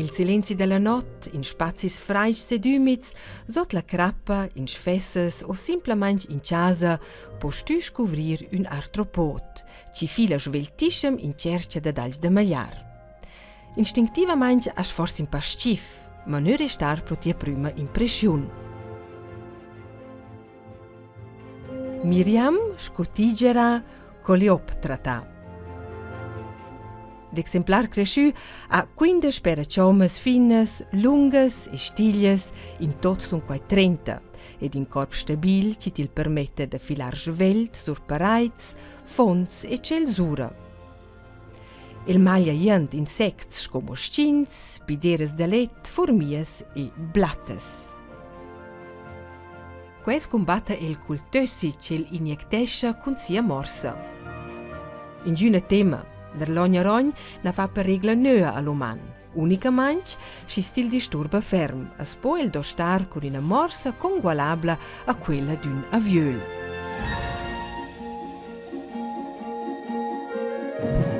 Il silenzi della not, in spazis fraischs ed ümids, sot la crappa, in sfessas o simplamaing in chasa, post tü scuvrir ün artropod, chi fila sveltischem in tschercha dad alch da magliar. Instinctivamaing hast forsa ün pa s-chif, ma nö restar pro tia prüma impreschiun. Miriam scutigera coleoptrata. L'exemplar creschü ha 15 pera chommas finas, lungas e stiglias, in tot sun quai 30, ed in corp stabil chi til permetta da filar svelt sur paraids, fons e tschels oura. El maglia jent insects sco moscins, bideras da let, furmias e blattas. Quels cumbatta el cul tössi ch'el injectescha cun sia morsa. Ingüna tema, l'Arlogna Rogn na fa per regla nöa a l'uman. Unicamaing, schi stil disturba ferm, as po el dostar cun üna morsa congualabla a quella d'ün aviöl.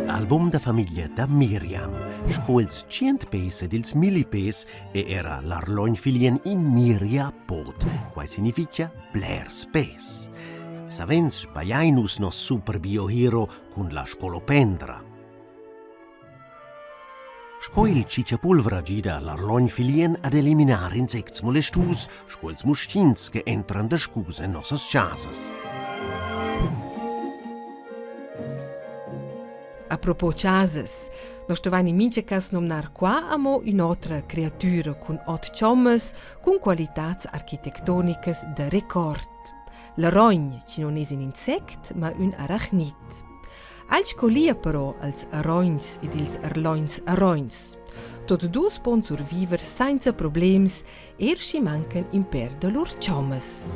Album da famiglia da Miriam, sco ils tschient pes ed ils milli pes e era l'arlogn filien in miriapod, quai significha blers pes. Savens sbagliain nus nos super biohero cun la scolopendra. Sco il cicciapulvra gida l'arlogn filien ad eliminar insects molestus sco ils muschins che entran da scus en nossas chasas. Apropos chasas, no stovain in mincha cas nomnar qua amo ün'otra creatüra cun ot chommas cun qualitats architectonicas da record. La rogn, chi non es ün insect, ma ün arachnid. Alch collia però als arogns ed ils arlogns arogns. Tot dus pon surviver sainza problems, er schi mancan in per da lur chommas.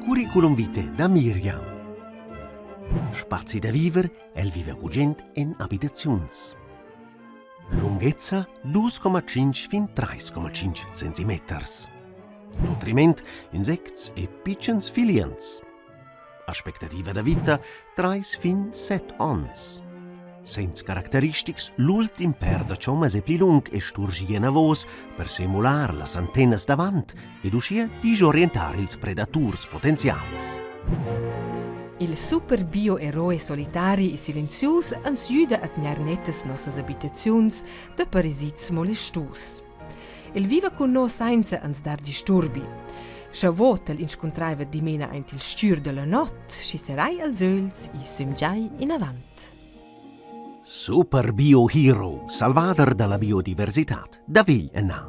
Curriculum vitae da Miriam. Spazi da viver, el viva gugent en abitaziuns. Lunghezza 2,5 fin 3,5 centimeters. Nutriment, insects e pitschens filiens. Aspectativa da vita trais fin set onns. Segns caracteristics l'ultim pèr da chommas è pli lung e sturgi enavos per simular las antennas davant ed uschia disorientar ils predaturs potenzials. Il super bio-eroe solitari e silenzius ans güda a tgnair nettas nossas abitaziuns da parasits molestus. El viva cun no sainza ans dar disturbi. Scha vot el inscuntraiva dimena aint il stür da la not, schi serai als ögls e sümgiai inavant. Super Bio Hero, salvader da la biodiversitad, da vegl ennà.